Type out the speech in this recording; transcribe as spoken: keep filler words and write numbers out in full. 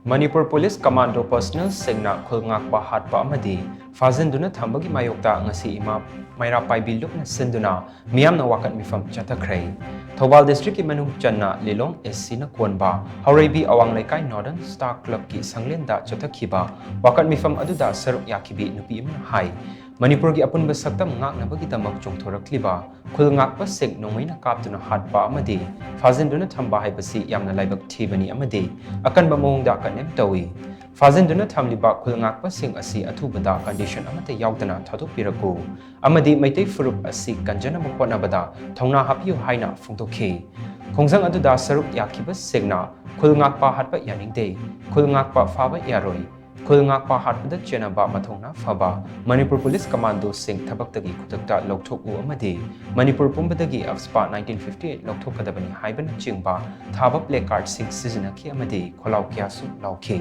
Manipur police commando ꯄꯔꯁꯅꯦꯜꯁꯤꯡꯅ ꯈꯨꯜ ꯉꯥꯛꯄ ꯍꯥꯠꯄ ꯑꯃꯗꯤ ꯐꯥꯖꯤꯟꯗꯨꯅ ꯊꯝꯕꯒꯤ ꯃꯥꯌꯣꯛꯇ ꯉꯁꯤ ꯏꯃꯥ ꯃꯩꯔꯥ ꯄꯥꯏꯕꯤ ꯂꯨꯞꯅ ꯁꯤꯟꯗꯨꯅ ꯃꯤꯌꯥꯝꯅ ꯋꯥꯀꯠ ꯃꯤꯐꯝ ꯆꯠꯊꯈ꯭ꯔꯦ꯫ ꯊꯧꯕꯥꯜ ꯗꯤꯁꯇ꯭ꯔꯤꯛꯀꯤ ꯃꯅꯨꯡ ꯆꯟꯅ ꯂꯤꯂꯣꯡ ꯑꯦꯁ ꯁꯤꯅ ꯀꯣꯟꯕ ꯍꯧꯔꯩꯕꯤ ꯑꯋꯥꯡ ꯂꯩꯀꯥꯏ ꯅꯣꯔꯗꯔꯟ ꯁ꯭ꯇꯥꯔ ꯀ꯭ꯂꯕꯀꯤ ꯁꯪꯂꯦꯟꯗ ꯆꯠꯊꯈꯤꯕ ꯋꯥꯀꯠ ꯃꯤꯐꯝ ꯑꯗꯨꯗ ꯁꯔꯨꯛ ꯌꯥꯈꯤꯕꯤ ꯅꯨꯄꯤ ꯑꯃꯅ ꯍꯥꯏ, ꯃꯅꯤꯄꯨꯔꯒꯤ ꯑꯄꯨꯟꯕ ꯁꯛꯇꯝ ꯉꯥꯛꯅꯕꯒꯤꯗꯃꯛ ꯆꯣꯡꯊꯣꯔꯛꯂꯤꯕ ꯈꯨꯜ ꯉꯥꯛꯄꯁꯤꯡ ꯅꯣꯡꯃꯩꯅ ꯀꯥꯞꯇꯨꯅ ꯍꯥꯠꯄ ꯑꯃꯗꯤ ꯐꯥꯖꯤꯟꯗꯨꯅ ꯊꯝꯕ ꯍꯥꯏꯕꯁꯤ ꯌꯥꯝꯅ ꯂꯥꯏꯕꯛ ꯊꯤꯕꯅꯤ ꯑꯃꯗꯤ ꯑꯀꯟꯕ ꯃꯑꯣꯡꯗ ꯀꯟꯗꯦꯝ ꯇꯧꯏ꯫ ꯐꯥꯖꯤꯟꯗꯨꯅ ꯊꯝꯂꯤꯕ ꯈꯨꯜ ꯉꯥꯛꯄꯁꯤꯡ ꯑꯁꯤ ꯑꯊꯨꯕꯗ ꯀꯟꯗꯤꯁꯟ ꯑꯃꯠꯇ ꯌꯥꯎꯗꯅ ꯊꯥꯗꯣꯛꯄꯤꯔꯛꯎ ꯑꯃꯗꯤ ꯃꯩꯇꯩ ꯐꯨꯔꯨꯞ ꯑꯁꯤ ꯀꯟꯖꯅꯕ ꯍꯣꯠꯅꯕꯗ ꯊꯧꯅꯥ ꯍꯥꯞꯄꯤꯌꯨ ꯍꯥꯏꯅ ꯐꯣꯡꯗꯣꯛꯈꯤ꯫ ꯈꯣꯡꯖꯪ ꯑꯗꯨꯗ ꯁꯔꯨꯛ ꯌꯥꯈꯤꯕꯁꯤꯡꯅ ꯈꯨꯜ ꯉꯥꯛꯄ ꯍꯥꯠꯄ ꯌꯥꯅꯤꯡꯗꯦ, ꯈꯨꯜ ꯉꯥꯛꯄ ꯐꯥꯕ ꯌꯥꯔꯣꯏ, ꯈꯨꯜ ꯉꯥꯛꯄ ꯍꯥꯠꯄꯗ ꯆꯦꯟꯅꯕ ꯃꯊꯧꯅꯥ ꯐꯕ ꯃꯅꯤꯄꯨꯔ ꯄꯨꯂꯤꯁ ꯀꯃꯥꯟꯗꯣꯁꯤꯡ ꯊꯕꯛꯇꯒꯤ ꯈꯨꯗꯛꯇ ꯂꯧꯊꯣꯛꯎ ꯑꯃꯗꯤ ꯃꯅꯤꯄꯨꯔ ꯄꯨꯝꯕꯗꯒꯤ ꯑꯐꯁꯄꯥ ꯅꯥꯏꯟꯇꯤꯟ ꯐꯤꯐꯇꯤ ꯑꯩꯠ ꯂꯧꯊꯣꯛꯀꯗꯕꯅꯤ ꯍꯥꯏꯕꯅꯆꯤꯡꯕ ꯊꯥꯕ ꯄ꯭ꯂꯦ ꯀꯥꯔꯗꯁꯤꯡ ꯁꯤꯖꯤꯟꯅꯈꯤ ꯑꯃꯗꯤ ꯈꯣꯜꯂꯥꯎ ꯀꯌꯥꯁꯨ ꯂꯥꯎꯈꯤ꯫